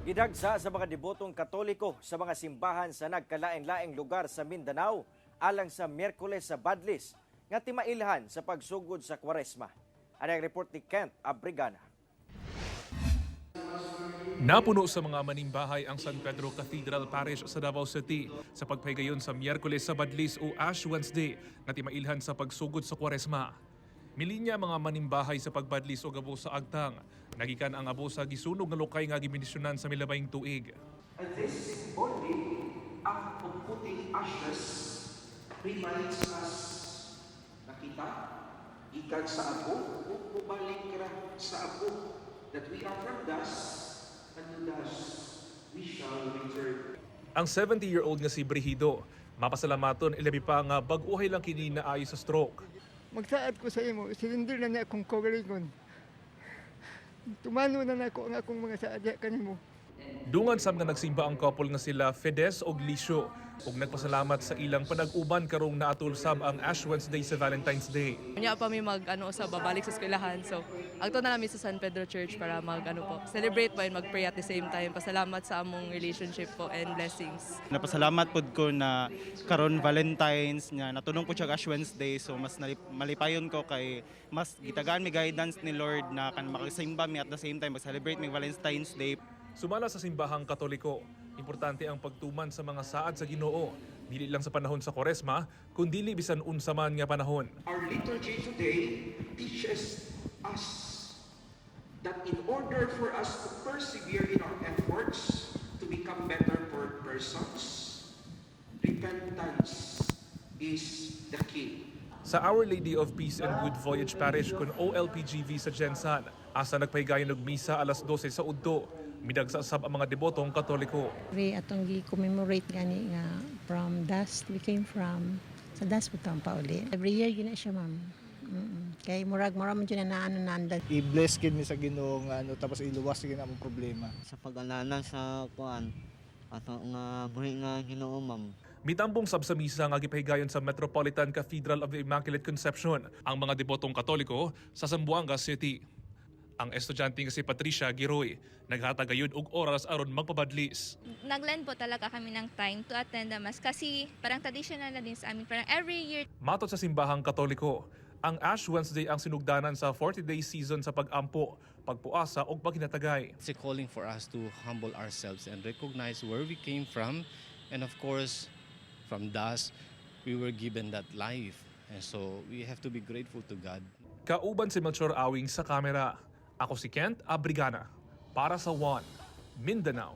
Gidagsa sa mga debotong Katoliko sa mga simbahan sa nagkalain-laing lugar sa Mindanao alang sa Miyerkules sa Badlis nga timailhan sa pagsugod sa Kwaresma. Ano ang report ni Kent Abrigana? Napuno sa mga manimbahay ang San Pedro Cathedral Parish sa Davao City sa pagpahigayon sa Miyerkules sa Badlis o Ash Wednesday nga timailhan sa pagsugod sa Kwaresma. Milinya mga manimbahay sa pagbadlis og abo sa agtang. Nagikan ang abo sa gisunog nga lukay nga gibendisyonan sa milabayng tuig. And this symbolic act of putting ashes reminds us na kita, gikan sa abo, ug mubalik ra sa abo, that we are from dust, and to dust we shall return. Ang 70-year-old nga si Brigido, mapasalamaton ilabi pa nga bag-ohay lang kini naayo sa stroke. Magsaad ko sa imo, surrender na niya akong kaugalingon. Tumano na nako ang akong mga saad diha kanimo. Dungan sab nga nagsimba ang couple nga sila Fedes og Licio ug nagpasalamat sa ilang panag-uban karong naatol sab ang Ash Wednesday sa Valentine's Day. Unya pa mi mag ano sa babalik sa eskwelahan. So, agto na namin sa San Pedro Church para mag ano po, celebrate pa and mag-pray at the same time. Pasalamat sa among relationship po and blessings. Napasalamat pod ko na karon Valentine's nga natunong po siya Ash Wednesday, so mas malipayon ko kay mas gitagaan mi guidance ni Lord na kan makasimba mi at the same time mag-celebrate mi Valentine's Day. Sumala sa simbahang Katoliko, importante ang pagtuman sa mga saad sa Ginoo, dili lang sa panahon sa Koresma, kundi bisan unsa man nga panahon. Our liturgy today teaches us that in order for us to persevere in our efforts to become better persons, repentance is the key. Sa Our Lady of Peace and Good Voyage Parish kun OLPGV sa GenSan, asa nagpahigayon og misa alas 12 sa udto. Midagsa sab ang mga debotong Katoliko. We atong gi-commemorate gani nga from dust we came from, sa dust po tang pauli. Every year gina siya, ma'am. Kay murag mura man jud na naano nanda. I-bless gid mi sa Ginoo nga ano, tapos iluwas gid among problema. Sa pag-alala sa kuan ato nga buhi nga Ginoo, ma'am. Mitambong sab sa misa nga gipahigayon sa Metropolitan Cathedral of the Immaculate Conception ang mga debotong Katoliko sa Zamboanga City. Ang estudyante nga si Patricia Giroy naghatag gayud og oras aron magpabadlis. Nag-lend po talaga kami ng time to attend the mass kasi parang traditional na din sa amin. Parang every year. Matod sa simbahang Katoliko, ang Ash Wednesday ang sinugdanan sa 40-day season sa pag-ampo, pagpuasa ug paghinatagay. It's a calling for us to humble ourselves and recognize where we came from. And of course, from dust, we were given that life. And so we have to be grateful to God. Kauban si Melchor Awing sa kamera. Ako si Kent Abrigana para sa One Mindanao.